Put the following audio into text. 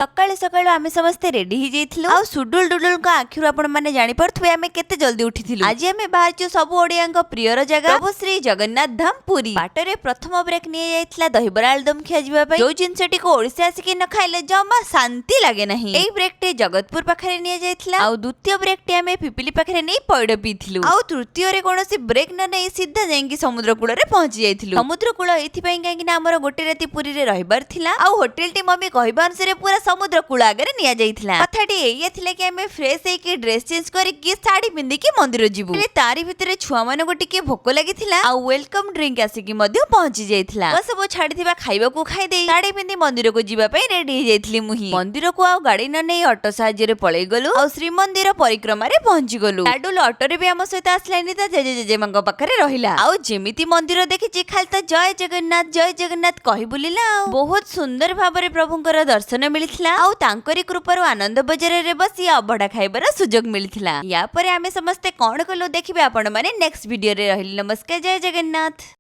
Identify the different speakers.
Speaker 1: ସକାଳୁ ସକାଳୁ ଆମେ ସମସ୍ତେ ରେଡି ହେଇଯାଇଥିଲୁ। ଆଉ ସୁଡୁଲ ଡୁଡୁଲଙ୍କ ଆଖିରୁ ଆପଣ ମାନେ ଜାଣିପାରୁଥିବେ ଆମେ କେତେ ଜଲ୍ଦି ଉଠିଥିଲୁ। ଆଜି ଆମେ ବାହାରିଛୁ ସବୁ ଓଡିଆଙ୍କ ପ୍ରିୟର ଜାଗା, ପ୍ରଭୁ ଶ୍ରୀ ଜଗନ୍ନାଥ ଧାମ ପୁରୀ। ବାଟରେ ପ୍ରଥମ ବ୍ରେକ୍ ନିଆଯାଇଥିଲା ଦହିବରା ଆଳୁଦମ ଖିଆଯିବା ପାଇଁ, ଯୋଉ ଜିନିଷଟିକୁ ଓଡିଶା ଆସିକି ନ ଖାଇଲେ ଜମା ଶାନ୍ତି ଲାଗେ ନାହିଁ। ଏଇ ବ୍ରେକ୍ ଟି ଜଗତପୁର ପାଖରେ ନିଆଯାଇଥିଲା। ଆଉ ଦ୍ୱିତୀୟ ବ୍ରେକ୍ ଟି ଆମେ ପିପିଲି ପାଖରେ ନେଇ ପଇଡ ପିଇଥିଲୁ। ଆଉ ତୃତୀୟରେ କୌଣସି ବ୍ରେକ୍ ନ ନେଇ ସିଧା ଯାଇକି ସମୁଦ୍ର କୂଳରେ ପହଞ୍ଚି ଯାଇଥିଲୁ। ସମୁଦ୍ର କୂଳ ଏଇଥିପାଇଁ କାହିଁକି ନା ଆମର ଗୋଟେ ରାତି ପୁରୀରେ ରହିବାର ଥିଲା। ଆଉ ହୋଟେଲଟି ମମି କହିବା ଅନୁସାରେ ପୁରା ସମୁଦ୍ର କୂଳ ଆଗରେ ନିଆଯାଇଥିଲା। କଥାଟି ଏଇଆ ଥିଲା କି ଆମେ ଫ୍ରେଶ ହେଇକି, ଡ୍ରେସ ଚେଞ୍ଜ କରିକି, ଶାଢୀ ପିନ୍ଧିକି ମନ୍ଦିର ଯିବୁ। ହେଲେ ତାରି ଭିତରେ ଛୁଆ ମାନଙ୍କୁ ଟିକେ ଭୋକ ଲାଗିଥିଲା ଆଉ welcome drink ଆସିକି ମଧ୍ୟ ପହଞ୍ଚି ଯାଇଥିଲା। ଛୁଆ ସବୁ ଛାଡିଥିବା ଖାଇବାକୁ ଖାଇଦେଇ ଶାଢୀ ପିନ୍ଧି ମନ୍ଦିରକୁ ଯିବା ପାଇଁ ରେଡି ହେଇଯାଇଥିଲି ମୁହିଁ। ମନ୍ଦିରକୁ ଆଉ ଗାଡି ନ ନେଇ ଅଟୋ ସାହାଯ୍ୟରେ ପଳେଇ ଗଲୁ ଆଉ ଶ୍ରୀମନ୍ଦିର ପରିକ୍ରମାରେ ପହଞ୍ଚି ଗଲୁ। ଲାଡୁଲ ଅଟୋରେ ବି ଆମ ସହିତ ଆସିଲାନି, ତା ଜେଜେ ଜେଜେମାଙ୍କ ପାଖରେ ରହିଲା। ଆଉ ଯେମିତି ମନ୍ଦିର ଦେଖିଛି, ଖାଲି ତ ଜୟ ଜଗନ୍ନାଥ, ଜୟ ଜଗନ୍ନାଥ କହି ବୁଲିଲା। ଆଉ ବହୁତ ସୁନ୍ଦର ଭାବରେ ପ୍ରଭୁଙ୍କର ଦର୍ଶନ ମିଳିଥିଲା ଆଉ ତାଙ୍କରି କୃପାରୁ ଆନନ୍ଦ ବଜାରରେ ବସି ଅବଢା ଖାଇବାର ସୁଯୋଗ ମିଳିଥିଲା। ୟା ପରେ ଆମେ ସମସ୍ତେ କଣ କଲୁ, ଦେଖିବେ ଆପଣ ମାନେ ନେକ୍ସଟ ଭିଡିଓରେ। ରହିଲି, ନମସ୍କାର, ଜୟ ଜଗନ୍ନାଥ।